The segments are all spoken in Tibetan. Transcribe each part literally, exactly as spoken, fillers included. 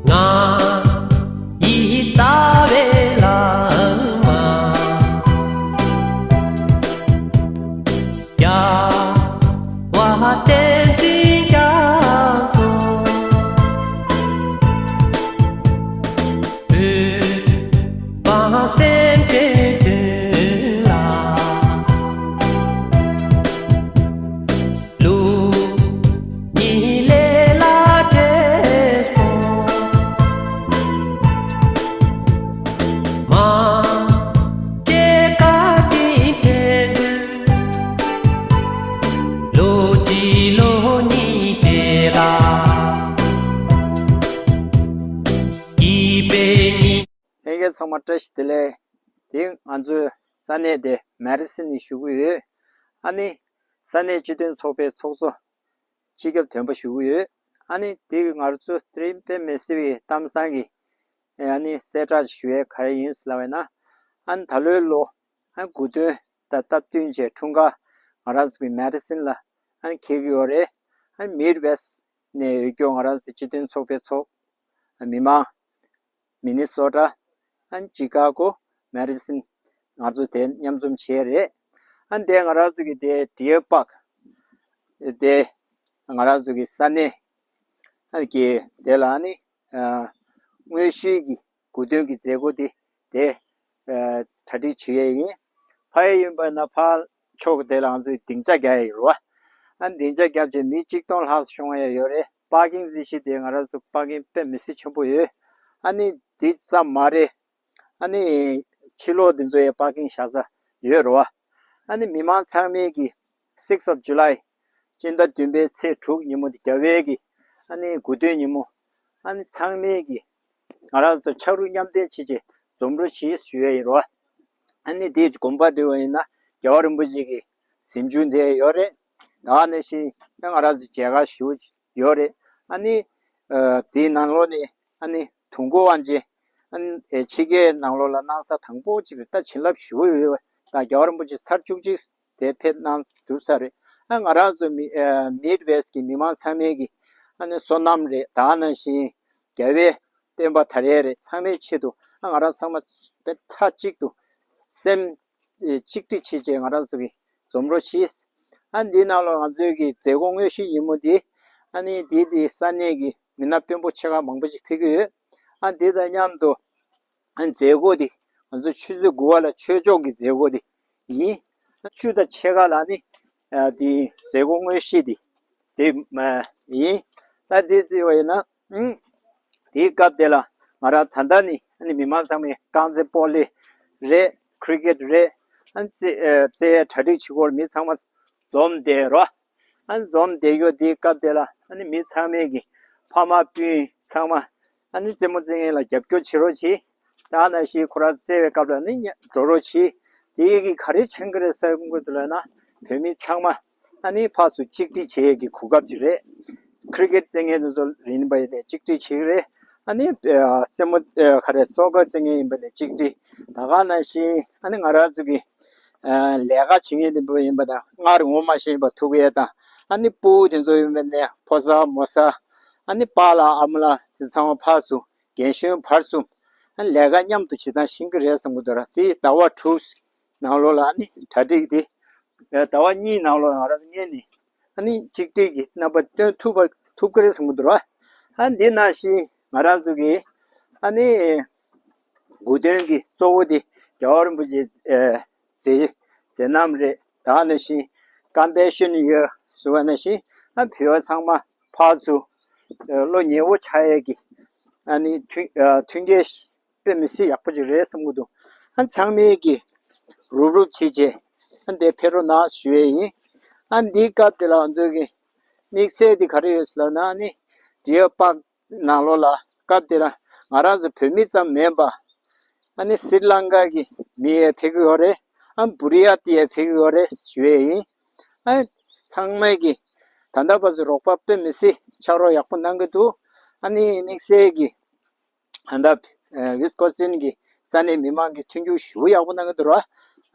ང་ཡི་རྩ་བའི་བླ་མ། རྒྱལ་བ་བསྟན་འཛིན་རྒྱ་མཚོ། བོད་འབངས་སེམས་ཅན་དོན་ལ། ལུགས་གཉིས་ལས་ལ་བྲེལ་སོང་། མ་བྱེད་བཀའ་དྲིན་དྲན་དུས། ལོ་གཅིག་ལོ་གཉིས་བྲེལ་ལ། སྐྱིད་པའི་ཉིན། ལྷན་རྒྱས་ཚང་མ་བཀྲ་ཤིས་བདེ་ལེགས། དེ་ང་ཚོའི་ས་གནས་དེ་མེ་ཌི་སིན་ནས་ཞུ་གི་ཡོད། ཨ་ནི་ས་གནས་སྤྱི་མཐུན་ཚོགས་པའི་ཚོགས་གཙོ་སྤྱི་ཁྱབ་དོན་པ་ཞུ་གི་ཡོད། ཨ་ནི་དེ་ང་ཚོ་དེ་རིང་དཔེ་མི་སྲིད་པའི་གཏམ་བཟང་གི་ཨ་ནི་གསལ་བསྒྲགས་ཞུ་ཡས་ག་རེ་ཡིན་ཟེར་ལབ་པ་ཡིན་ན། ཨ་ནི་ད་ལོའི་ལོ་ཨ་དགུང་སྟོན་དང་སྟབས་བསྟུན་བྱས་འཁྲུངས་སྐར་ང་རང་ཚོ་གི་མེ་ཌི་སིན་ལ་ཨ་ནི་འཁེལ་གྱི་ཡོད་རེད། ཨ་ནི་མིཌ་ཝེ་སི་ཊི་ནས་ཡོད་རྒྱུ་ང་རང་ཚོ་སྤྱི་མཐུན་ཚོགས་པའི་ཚོགས་མི་མང་། མི་ནི་སོ་ཊ། ཨ་ནི་ཅི་ཀ་གོ། མེ་ཌི་སིན། ང་ཚོ་དེ་མཉམ་འཛོམས་བྱས་རེད། ཨ་ནི་དེ་ང་རང་ཚོ་གི་དེ་ཌི་ཡར་པཱག་དེ་ང་རང་ཚོ་གི་ས་གནས་ཨ་ནི་གི་དེ་ལ་ཨ་ནི་ཨ་དངོས་གཞིའི་གི་དགུང་སྟོན་གྱི་མཛད་སྒོ་དེ་དེ་ཨ་གྲ་སྒྲིག་བྱེད་ཡས་ཡིན། ཕ་ཡི་ཡིན་པ་ན་ཕར་ཕྱོགས་དེ་ལ་ང་ཚོས་སྡིངས་ཆ་རྒྱག་ཡས་ཡོད་རེད་བ། ཨ་ནི་སྡིངས་ཆ་རྒྱབ་བྱས་མི་གཅིག་སྟོང་ལྷག་ཤོང་ཡས་ཡོད་རེད། པར་ཀིང་རྩིས་གཞི་དེ་ང་རང་ཚོ་པར་ཀིང་དཔེ་མི་སྲིད་ཆེན་པོ་ཡོད། ཨ་ནི་དེ་ཙམ་མ་རེད། ཨ་ནི་ཕྱི་ལོགས་དེ་ཚོ་ཡང་པར་ཀིང་བཞག་ས་ཡོད་རེད་བ། ཨ་ནི་མི་མང་ཚང་མས་ཀྱི་sixth of July སྤྱི་ཟླ་བདུན་པའི་ཚེས་དྲུག་ཉིན་མོ་དེ་རྒྱལ་བའི་གི་ཨ་ནི་དགུང་སྟོན་ཉིན་མོ། ཨ་ནི་ཚང་མས་ཀྱི་ང་རང་ཚོ་ཕྱག་རུ་མཉམ་འདེགས་བྱེད་ཅེས་འཛོམས་རོགས་གྱིས་ཞུ་ཡས་ཡིན་རོ། ཨ་ནི་དེའི་དགོངས་པ་འགྲེལ་བ་ཡིན་ན་རྒྱལ་བ་རིན་པོ་ཆེ་གི་གཟིམ་ཆུང་དེ་ཡོད་རེད། ད་ག་ནང་བཞིན་ང་རང་ཚོ་མཇལ་ཁ་ཞུ་ཡོད་རེད། ཨ་ནི་ཨ་དེའི་ནང་ལོགས་ནས་ཨ་ནི་དུས་འཁོར་དབང་ཆེན་ཨ་ནི་ཕྱི་རྒྱལ་ནང་ལོགས་ལ་གནང་ས་དང་པོ་གཅིག་རེད། ད་བྱིན་རླབས་ཞུ་ཡོད་པ་ད་རྒྱལ་བ་རིན་པོ་ཆེ་ཚར་བཅུ་གཅིག་དེ་ཕེབས་གནང་གྲུབ་ཚར་རེད། ཨ་ང་རང་ཚོ་མི་ཨ་མིཌ་ཝེ་སི་ཊི་གི་མི་མང་ཚང་མས་ཀྱི་ཨ་ནི་བསོད་ནམས་རེད། ད་ག་ནང་བཞིན་རྒྱལ་བའི་བསྟན་པ་དར་ཡས་རེད། ཚང་མའི་ཆེད་དུ་ཨ་ང་རང་ཚང་མ་དཔེ་མཐའ་གཅིག་ཏུ་སེམས་ཨེ་གཅིག་སྒྲིལ་བྱེད་ཅེས་ང་རང་ཚོ་གི་འཛོམས་རོགས་གྱིས། ཨ་འདི་ནང་ལོགས་ང་ཚོའི་གི་མཛད་སྒོ་དངོས་གཞི་ཉིན་མོ་འདི་ཨ་ནི་འདི་འདི་ས་གནས་ཀྱི་མི་སྣ་དཔོན་པོ་ཆེ་ཁག་མང་པོ་ཞིག་ཕེབས་ཀྱི་ཡོད། ཨ་འདི་དང་མཉམ་དུ་ཨ་མཛད་སྒོ་འདི་ང་ཚོ་ཆུ་ཚོད་དགུ་པ་ལ་ཆོས་ཕྱོགས་ཀྱི་མཛད་སྒོ་འདི་ཡིན། ཆུ་དང་ཕྱེད་ཀ་ལ་ནི་ཨ་འདི་མཛད་སྒོ་དངོས་གཞི་འདི་འདི་མ་ཡིན། ད་འདི་བརྩིས་པ་ཡིན་ན་ཨང་། དེའི་སྐབས་དེ་ལ་ང་རང་ད་ལྟ་ནི་ཨ་ནི་མི་མང་ཚང་མས་རྐང་རྩེད་སྤོ་ལོ་རེད། ཁི་རི་ཀེ་ཊི་རེད། ཨ་ནི་རྩེ་ཨ་རྩེ་ཡས་གྲ་སྒྲིག་བྱེད་སྐོར་མི་ཚང་མ་འཛོམས་བསྡད་རོ། ཨ་ནི་འཛོམས་བསྡད་ཡོད། དེའི་སྐབས་དེ་ལ་ཨ་ནི་མི་ཚང་མས་ཀྱི་ཕ་མ་སྤུན་ཚང་མ་ཨ་ནི་རྩེད་མོ་རྩེ་མཁན་ལ་རྒྱབ་སྐྱོར་བྱེད་རོགས་གྱིས། ད་ནང་བཞིན་ཁོ་རང་རྩེ་བའི་སྐབས་ལ་ནི་ཉ་འགྲོ་རོགས་གྱིས། དེ་ཡི་གི་ག་རེ་བྱེད་ཀྱི་རེད་ཟེར་དགོས་འདུག་ལབ་ན་བོད་མི་ཚང་མ་ཨ་ནི་ཕར་ཚུར་གཅིག་སྒྲིལ་བྱེད་ཡས་ཀྱི་གོ་སྐབས་ཅིག་རེད། ཁི་རི་ཀེ་ཊི་རྩེ་མཁན་དེ་ཚོ་ཡིན་པ་ཡིན་ནའི་གཅིག་སྒྲིལ་བྱེད་ཀྱི་རེད། ཨ་ནི་ཨ་རྩེད་མོ་ཨ་ག་རེ་སོ་ཀར་རྩེ་མཁན་ཡིན་པ་ནས་གཅིག་སྒྲིལ། ད་ག་ནང་བཞིན་ཨ་ནི་ང་རང་ཚོ་གི་ཨ་ལས་ཀ་བྱེད་མཁན་དེ་འདྲ་ཡིན་པ་དང་སྔར་ངོ་མ་ཤེས་པ་ཐུག་ཡས་དང་ཨ་ནི་སྤུ་གུ་དེ་ཚོ་ཡིན་པ་ནས་ཕོ་གསར་མོ་གསར་ཨ་ནི་པཱ་ལགས་ཨ་མ་ལགས་དེ་ཚང་མ་ཕར་ཚུར་རྒན་གཞོན་བར་གསུམ་ཨ་ནི་ལས་ཀ་མཉམ་དུ་བྱེད་སྟངས་ཤེས་ཀྱི་རེད་བསམ་གྱི་འདུག་ར། དེ་ཟླ་བ་དྲུག་ནང་ལོགས་ལ་ཨ་ནི་གྲ་སྒྲིག་དེ་ཟླ་བ་གཉིས་ནང་ལོགས་ང་རང་ཚོ་གཉེར་ནས་ཨ་ནི་གཅིག་སྒྲིལ་གྱི་རྣམ་པ་སྟོན་ཐུབ་པ་ཐུབ་ཀྱི་རེད་བསམ་གྱི་འདུག་ར། ཨ་འདི་ནང་བཞིན་ང་རང་ཚོ་གི་ཨ་ནི་དགུང་སྟོན་གྱི་གཙོ་བོ་དེ་རྒྱལ་བ་རིན་པོ་ཆེའི་ཨ་མཛད་མཛད་རྣམ་རེད། ད་ནང་བཞིན་ཀམ་པེ་ཤན་ཡོད་ཟེར་བ་ནང་བཞིན་ཨ་བོད་པ་ཚང་མ་ཕར་ཚུར་ཨ་བློ་ཉེ་བོ་ཆགས་ཡས་ཀྱི་ཨ་ནི་མཐུན་ཨ་མཐུན་རྐྱེན་དཔེ་མི་སྲིད་ཡག་པོ་ཅིག་རེད་བསམ་གྱི་འདུག་ཨ་ཚང་མས་ཀྱི་རུབ་རུབ་བྱེད་བྱེད་ཨ་འདི་ཕེབས་རོགས་གནང་ཞུ་ཡས་ཡིན། ཨ་འདིའི་སྐབས་དེ་ལ་ང་ཚོ་གི་ དམིགས་བསལ་དེ་ག་རེ་ཡོད་ཟེར་ལབ་ན་ཨ་ནི་ཌི་ཡར་པཱག་ནང་ལོགས་ལ་སྐབས་དེ་ལ་ང་རང་ཚོ་བོད་མི་ཙམ་མིན་པ་ཨ་ནི་སི་རི་ལང་ཀ་གི་མི་ཡང་ཕེབས་ཀྱི་ཡོད་རེད། ཨ་བུ་རི་ཡ་ཏི་ཡང་ཕེབས་ཀྱི་ཡོད་རེད་ཞུ་ཡས་ཡིན། ཨ་ཚང་མས་ཀྱི་ད་ལྟ་བར་དུ་རོགས་པ་དཔེ་མི་སྲིད་ཕྱག་རོགས་ཡག་པོ་གནང་གི་འདུག་ཨ་ནི་དམིགས་བསལ་གྱི་ཨ་ད་ཝི་སི་ཀོན་སིན་གྱི་ས་གནས་མི་མང་གི་མཐུན་འགྱུར་ཞེ་པོ་ཡག་པོ་གནང་གི་འདུག་ར།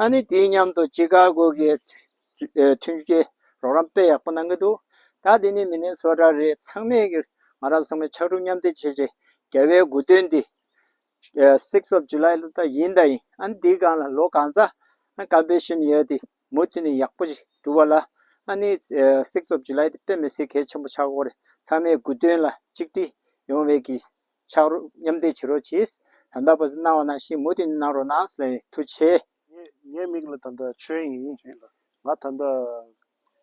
ཨ་ནི་དེའི་མཉམ་དུ་ཅི་ཀ་གོ་གི་མཐུན་འགྱུར་རོགས་རམ་དཔེ་ཡག་པོ་གནང་གི་འདུག་ད་དེ་ནི་མི་ནི་སོ་ཊ་རེད། ཚང་མས་ཀྱི་ང་རང་ཚང་མས་ཕྱག་རོགས་མཉམ་འདེགས་བྱས་བྱས་རྒྱལ་བའི་དགུང་སྟོན་འདི་Sixth of July ལ་ད་ཡིན་ད་ཡིན། ཨ་ནི་འདིའི་སྒང་ལ་ལོ་གང་ཚ་ཨ་ཀམ་པེ་ཤན་ཡོད་དེ་མུ་མཐུད་ནས་ཡག་པོ་ཞིག་འགྲུབ་པ་ལ་ཨ་ནི་Sixth of July དེ་དཔེ་མི་སྲིད་གལ་ཆེན་པོ་ཆགས་ཀྱི་ཡོད་རེད། ཚང་མས་དགུང་སྟོན་ལ་གཅིག་སྒྲིལ་ཡོང་བའི་གི་ཕྱག་རོགས་མཉམ་འདེགས་བྱེད་རོགས་གྱིས། ད་ལྟ་བར་དུ་གནང་བ་ནང་བཞིན་མུ་མཐུད་གནང་རོགས་གནང་ཟེར་ལབ་ཡིན། ཐུགས་རྗེ་ཆེ། ངའི་ངའི་མིང་ལ་ད་ལྟ་ཆོས་དབྱིངས་ཡིན། ང་ད་ལྟ་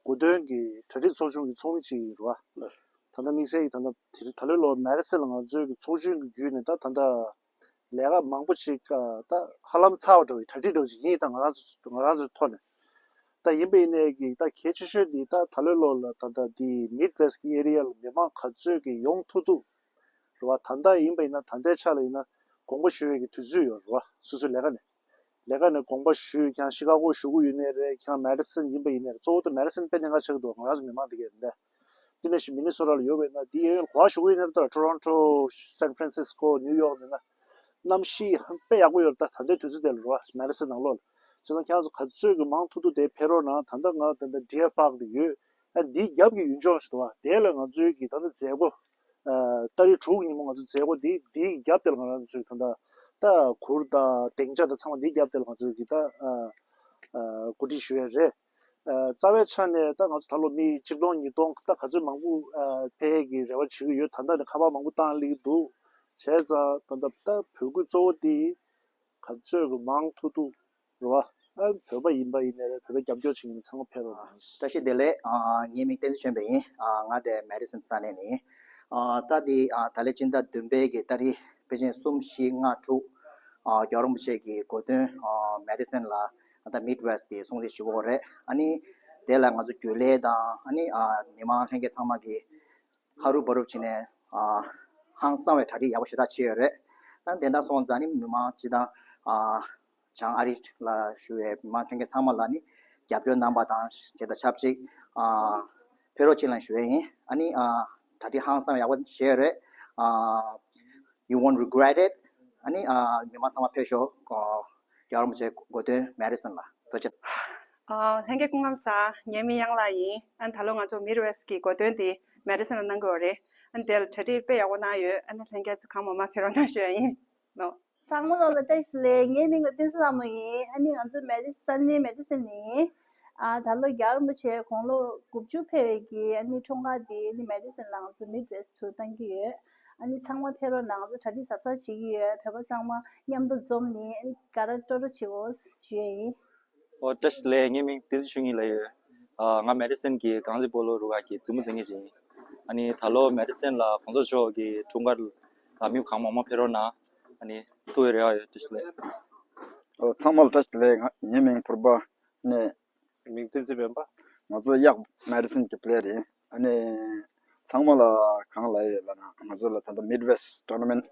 གོ་སྟོན་གྱི་གྲ་སྒྲིག་ཚོགས་ཆུང་གི་ཚོགས་མི་གཅིག་ཡིན་རོ། ད་ལྟ་དམིགས་བསལ་གྱི་ད་ལྟ་དེ་རིང་ད་ལོའི་ལོ་མེ་རི་སི་ལ་ང་ཚོའི་གི་ཚོགས་ཆུང་གི་བརྒྱུད་ནས་ད་ད་ལྟ་ལས་ཀ་མང་པོ་ཅིག་ད་ཧ་ལམ་ཚར་བ་འདྲ་བའི་གྲ་སྒྲིག་འདྲ་བ་ཅིག་ཡིན། ད་ང་རང་ཚོ་ང་རང་ཚོའི་ཐོག་ནས། ད་ཡིན་པ་ཡིན་ནའི་གི་ད་གལ་ཆེ་ཤོས་འདི་ད་ད་ལོའི་ལོ་ལ་ད་ལྟ་འདི་མིད་ཝེ་སི་ཊི་གི་ཨེ་རི་ཡ་ལ་མི་མང་ག་ཚོད་ཀྱི་ཡོང་ཐུབ་ཐུབ་རེད་བ། ད་ལྟ་ཡིན་པ་ཡིན་ན་ད་ལྟའི་ཆ་ལ་ཡིན་ན་དགོངས་པ་ཞུ་ཡས་ཀྱི་དུས་ཚོད་ཡོད་རེད་བ། སོ་སོའི་ལས་ཀ་ནས་ལས་ཀ་ནས་དགོངས་པ་ཞུས། ཁྱེད་རང་ཤི་ཀ་གོ་བཞུགས་ཀྱི་ཡོད་ནའི་རེད། ཁྱེད་རང་མེ་ཌི་སན་ཡིན་པ་ཡིན་ནའི་རེད། གཙོ་བོ་ད་མེ་ཌི་སན་དཔེ་གནད་འགག་ཆགས་ཀྱི་འདུག་ང་རང་ཚོ་མི་མང་དེ་གས་འདི་འདི་ནས་ཤི་མི་ནི་སོ་ཊ་ལ་ཡོད་པ་ཡིན་ན་འདི་གཡས་གཡོན་ག་པར་བཞུགས་ཀྱི་ཡོད་ནའི་རེད། ད་ཊོ་རོན་ཊོ་སན་ཧྥ་རན་སིས་ཀོ་ནིའུ་ཡོག་ནས་ན། གནམ་གཤིས་ཧ་དཔེ་ཡག་པོ་ཡོད་རེད། ད་ད་ལྟའི་དུས་ཚོད་དེ་ལ་རེད་བ། མེ་ཌི་སན་ནང་ལོགས་ལ། བྱས་ཙང་ཁྱེད་རང་ཚོ་ག་ཚོད་ཀྱི་མང་ཐུབ་ཐུབ་དེ་ཕེབས་རོགས་གནང་། ད་ལྟ་ང་ད་ལྟ་ཌི་ཡར་པཱག་དུ་ཡོད། ཨ་འདིའི་རྒྱབ་ཀྱི་ཡུལ་ལྗོངས་ཞིག་འདུག་བ། དེ་ལ་ང་ཚོའི་གི་ད་ལྟ་མཛད་སྒོ་ཨ་ཏ་རིག་དྲུག་ཉིན་མོ་ང་ཚོ་མཛད་སྒོ་འདི་འདིའི་རྒྱབ་དེ་ལ་ང་རང་ཚོའི་ད་ལྟ་ད་གུར་དང་སྡིངས་ཆ་དང་ཚང་མ་འདིའི་རྒྱབ་དེ་ལ་ང་ཚོའི་གི་ད་ཨ་ཨ་གོ་སྒྲིག་ཞུ་ཡས་རེད། རྩ་བའི་ཆ་ནས་ད་ང་ཚོ་ད་ལོ་མི་གཅིག་སྟོང་ཉིས་སྟོང་ད་ག་ཚོད་མང་པོ་ཕེབས་ཀྱི་རེ་བ་བྱེད་ཀྱི་ཡོད། ད་ལྟ་ནས་ཁ་པར་མང་པོ་བཏང་སླེབས་ཀྱི་འདུག་བྱས་ཙང་ད་ལྟ་ད་འབོད་སྐུལ་གཙོ་བོ་དེ་ག་ཚོད་ཀྱི་མང་ཐུབ་ཐུབ་རེད་བ། ཨ་བོད་པ་ཡིན་པ་ཡིན་ནའི་རེད། བོད་པའི་རྒྱབ་སྐྱོར་བྱེད་མཁན་ཚང་མ་ཕེབས་རོགས་གནང་། བཀྲ་ཤིས་བདེ་ལེགས། ཨ་ངའི་མིང་བསྟན་འཛིན་ཆོས་འཕེལ་ཡིན། ཨ་ང་དེ་མེ་ཌི་སན་ས་གནས་ནས་ཡིན། ཨ་ད་དེ་ཨ་ད་ལོའི་སྤྱི་ཟླ་བདུན་པའི་གི་ཏ་རིག་ཕལ་ཆེར་གསུམ་བཞི་ལྔ་དྲུག་ཨ་རྒྱལ་བ་རིན་པོ་ཆེ་གི་གོ་སྟོན་ཨ་མེ་ཌི་སན་ལ་ད་མིད་ཝེ་སི་ཊི་དེ་སྲུང་བརྩི་ཞུ་གི་ཡོད་རེད། ཨ་ནི་དེ་ལ་ང་ཚོ་རྒྱུན་ལས་དང་ཨ་ནི་ཨ་མི་མང་ལྷན་རྒྱས་ཚང་མ་གི་ཧ་རུབ་བ་རུབ་བྱས་ནས་ཨ་ཧང་སང་བའི་གྲ་སྒྲིག་ཡག་པོ་ཞེ་དྲག་བྱས་ཡོད་རེད། ད་དེ་འདྲ་སོང་ཙང་ནི་མི་མང་སྤྱི་བཏང་ཨ་བྱང་ཨ་རི་ལ་བཞུགས་པའི་མི་མང་ལྷན་རྒྱས་ཚང་མ་ལ་ནི་རྒྱབ་སྐྱོར་གནང་པ་དང་དེ་དང་ཆབས་ཅིག་ཨ་ཕེབས་རོགས་བྱེད་ལབ་ཞུ་ཡས་ཡིན། ཨ་ནི་ཨ་གྲ་སྒྲིག་ཧང་སང་ཡག་པོ་བྱས་ཡོད་རེད། ཨ་You won't regret it. ཨ་ནི་ཨ་མི་མང་ཚང་མ་ཕེབས་ཤོག་ཨ་རྒྱལ་བ་རིན་པོ་ཆེ་གོ་སྟོན་མེ་ཌི་སན་ལ། ཐུགས་རྗེ་ཆེ། ཨ་ལྷན་རྒྱས་སྐུ་ཁམས་བཟང་། ངའི་མིང་གཡང་ལགས་ཡིན། ཨ་ད་ལོ་ང་ཚོ་མིད་ཝེ་སི་ཊི་གི་གོ་སྟོན་དེ་མེ་ཌི་སན་ལ་གནང་གི་ཡོད་རེད། ཨ་དེ་ལ་གྲ་སྒྲིག་དཔེ་ཡག་པོ་གནང་ཡོད། ཨ་ནི་ལྷན་རྒྱས་ཚོ་གང་མང་མང་ཕེབས་རོགས་གནང་ཞུ་ཡ་ཡིན་ནོ། ཚང་མ་ལོ་ལ་བཀྲ་ཤིས་བདེ་ལེགས། ངའི་མིང་ལ་བསྟན་འཛིན་ལྷ་མོ་ཡིན། ཨ་ནི་ང་ཚོ་མེ་ཌི་སན་ནི་མེ་ཌི་སན་ནི་ཨ་ད་ལོ་རྒྱལ་བ་རིན་པོ་ཆེ་དགུང་ལོ་དགུ་བཅུ་ཕེབས་པའི་གི་ཨ་ནི་འཁྲུངས་སྐར་དེ་ཨ་ནི་མེ་ཌི་སན་ལ་ང་ཚོ་མིད་ཝེ་སི་ཊི་དུ་གཏོང་གི་ཡོད། ཨ་ནི་ཚང་མ་ཕེབས་རོགས་གནང་། ང་ཚོ་གྲ་སྒྲིག་གཟབ་གཟབ་བྱེད་ཀྱི་ཡོད། བོད་པ་ཚང་མ་མཉམ་དུ་འཛོམས་ནས་ཨ་ནི་དགའ་རབ་སྤྲོ་རབ་བྱེད་དགོས་ཞུ་ཡ་ཡིན། ཨོ་བཀྲ་ཤིས་བདེ་ལེགས། ངའི་མིང་བསྟན་འཛིན་ཆོས་ཉིད་ལབ་ཡོད། ཨ་ང་མེ་ཌི་སན་གྱི་གངས་རི་སྤོ་ལོ་རུ་ཁག་གི་འཛིན་མོ་འཛིན་མཁན་ཞིག་ཡིན། ཨ་ནི་ད་ལོ་མེ་ཌི་སན་ལ་གོང་ས་མཆོག་གི་འཁྲུངས་སྐར་ལ་མི་གང་མང་མང་ཕེབས་རོགས་གནང་། ཨ་ནི་ཐུགས་རེ་བ་ཡོད། བཀྲ་ཤིས་བདེ་ལེགས། ཨོ་ཚང་མ་ལ་བཀྲ་ཤིས་བདེ་ལེགས། ང་ངའི་མིང་ཕུར་པ་ནས། མིང་བསྟན་འཛིན་སྤེན་པ། ང་ཚོ་གཡག་མེ་ཌི་སན་གྱི་པི་ལེ་ཡར་ཡིན། ཨ་ནི་ཚང་མ་ལ་གང་ལབ་ཡོད་ལབ་ན་ང་ཚོ་ལ་ད་ལྟ་མིད་ཝེ་སི་ཊི་ཊོར་ན་མེན་ཊི་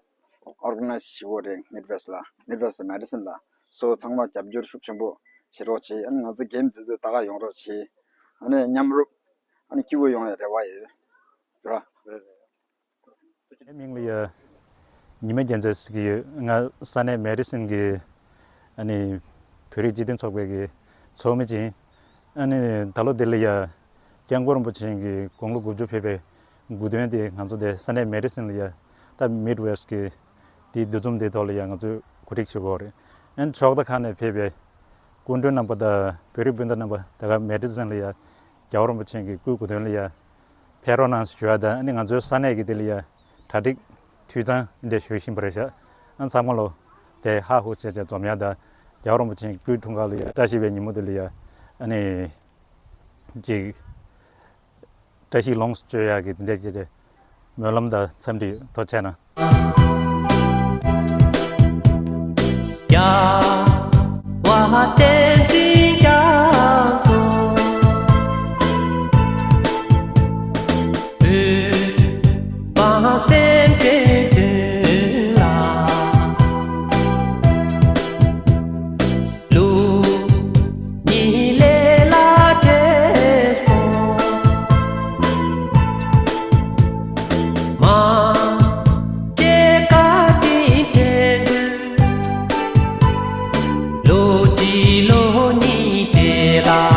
ཨོར་ག་ནའི་ཛི་བྱེད་ཀྱི་ཡོད་རེད། མིད་ཝེ་སི་ཊི་ལ་མིད་ཝེ་སི་ཊི་མེ་ཌི་སན་ལ། སོ་ཚང་མ་རྒྱབ་སྐྱོར་ཤུགས་ཆེན་པོ་བྱེད་རོགས་བྱེད། ཨ་ནི་ང་ཚོ་གེམ་རྩེད་ཚོ་ད་ག་ཡོང་རོགས་བྱེད། ཨ་ནི་མཉམ་རུབ་ཨ་ནི་སྐྱིད་པོ་ཡོང་ཡ་རེ་བ་ཡོད། ར། ངའི་མིང་ལ་ཡ་ཉི་མ་རྒྱལ་མཚན་ཟེར་གྱི་ཡོད། ང་ས་གནས་མེ་ཌི་སན་གྱི་ཨ་ནི་བོད་རིགས་སྤྱི་མཐུན་ཚོགས་པའི་གི་ཚོགས་མི་ཅིག་ཡིན། ཨ་ནི་ད་ལོ་འདི་ལ་ཡ་སྐྱབས་མགོན་རིན་པོ་ཆེ་གི་དགུང་ལོ་དགུ་བཅུ་ཕེབས་པའི་དགུང་སྟོན་དེ་ང་ཚོ་དེ་ས་གནས་མེ་ཌི་སན་ལ་ཡ་ད་མིད་ཝེ་སི་ཊི་གི་དེའི་འདུ་འཛོམས་དེའི་ཐོག་ལ་ཡ་ང་ཚོས་གོ་སྒྲིག་བྱེད་ཀྱི་ཡོད་རེད། ཨ་ནི་ཕྱོགས་མཐའ་ཁག་ནས་ཕེབས་པའི་སྐུ་མགྲོན་རྣམ་པ་དང་བོད་རིགས་སྤུན་ཟླ་རྣམ་པ་ད་ག་མེ་ཌི་སན་ལ་ཡ་རྒྱལ་བ་རིན་པོ་ཆེ་གི་སྐུའི་གོ་སྟོན་ལ་ཡ་ཕེབས་རོགས་གནང་ཞུ་ཡ་དང་། ཨ་ནི་ང་ཚོའི་ས་གནས་ཀྱི་དེ་ལ་ཡ་གྲ་སྒྲིག་འཐུས་ཚང་འདི་འདྲ་ཞུ་བཞིན་པ་རེད་ཤག་ཨ་ཚང་མ་ལོ་དེ་ཧ་ཧུ་བྱས་བྱས་འཛོམས་ཡ་དང་། རྒྱལ་བ་རིན་པོ་ཆེ་སྐུའི་འཁྲུངས་སྐར་ལ་ཡ་བཀྲ་ཤིས་པའི་ཉིན་མོ་དེ་ལ་ཡ་ཨ་ནི་ཅིག་བཀྲ་ཤིས་ལོངས་སུ་སྤྱོད་ཡག་གི་དེ་འདྲ་བྱས་བྱས་སྨོན་ལམ་དང་འཚམས་འདྲི་ཐུགས་རྗེ་གནང་། རྒྱལ་བ་བསྟན་འཛིན་རྒྱལ་པོ། སེམས་ཅན་དོན་ལ། ལུགས་གཉིས་ལས་ལ་བྲེལ་སོང་། མ་སྐྱེས་བཀའ་དྲིན་དྲན་དུས། ལོ་གཅིག་ལོ་གཉིས་རྗེས་ལ།